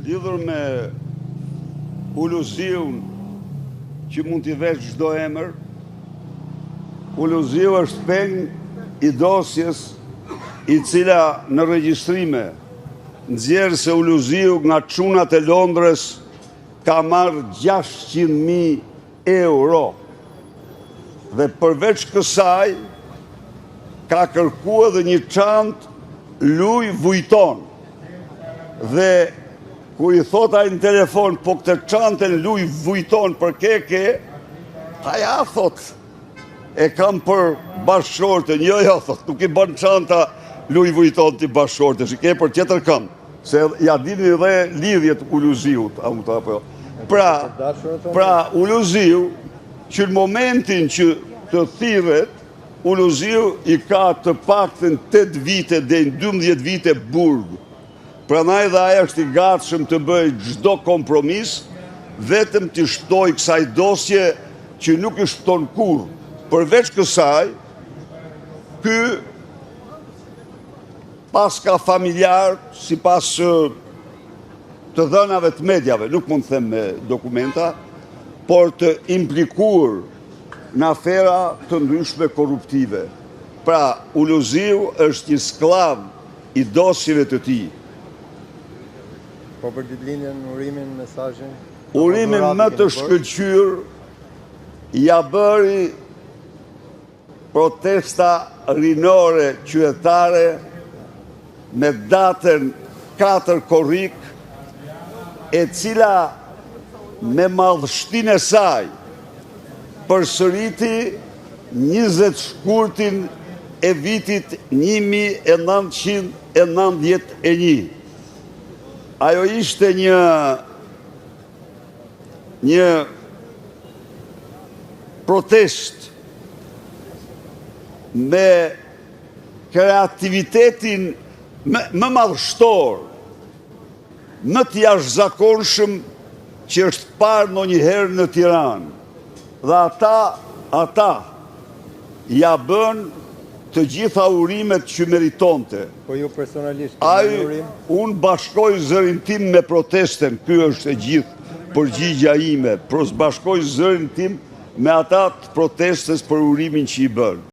Lidhur me Uluziun që mund t'i vesh çdo emër, Uluziu është peng i dosjes i cila në regjistrime nxjerr se Uluziu nga çunat e Londrës ka marrë 600.000 euro dhe përveç kësaj ka kërku edhe një çantë Louis Vuitton dhe kur i thot ai në telefon po këtë çantën Louis Vuitton për ke ke tha ja thot e kam për bashkëshorten jo jo thot nuk i bën çanta Louis Vuitton ti bashkëshortes i ke për tjetër kënd Se ja dini dhe lidhjet Uluziut, a më të apo jo. Pra, pra Uluziu, që në momentin që të thirret, Uluziu i ka të paktën 8 vite deri në 12 vite burg. Prandaj dhe ai është i gatshëm të bëjë çdo kompromis, vetëm t'i shpëtojë kësaj dosje që nuk i shpëton kurrë. Përveç kësaj, ky Paska familjarë, sipas të dhënave të mediave, nuk mund të them me dokumenta, por të implikuar në afera të ndryshme korruptive. Pra, Uluziu është një skllav i dosjeve të tij. Po për ditëlindjen, urimin, mesazhin? Urimin më të shkëlqyer ia bëri Protesta rinore qytetare me datën 4 korrik, e cila me madhështinë e saj përsëriti 20 shkurtin e vitit 1991. Ajo ishte një një protestë me kreativitetin më madhështor, më të jashtëzakonshëm që është parë ndonjëherë në Tiranë. Dhe ata, ata, ia bënë të gjitha urimet që meritonte. Po ju personalisht, keni një urim? Unë bashkoj zërin tim me protestën, ky është e gjithë përgjigja ime, bashkoj zërin tim me ata të protestës për urimin që i bënë.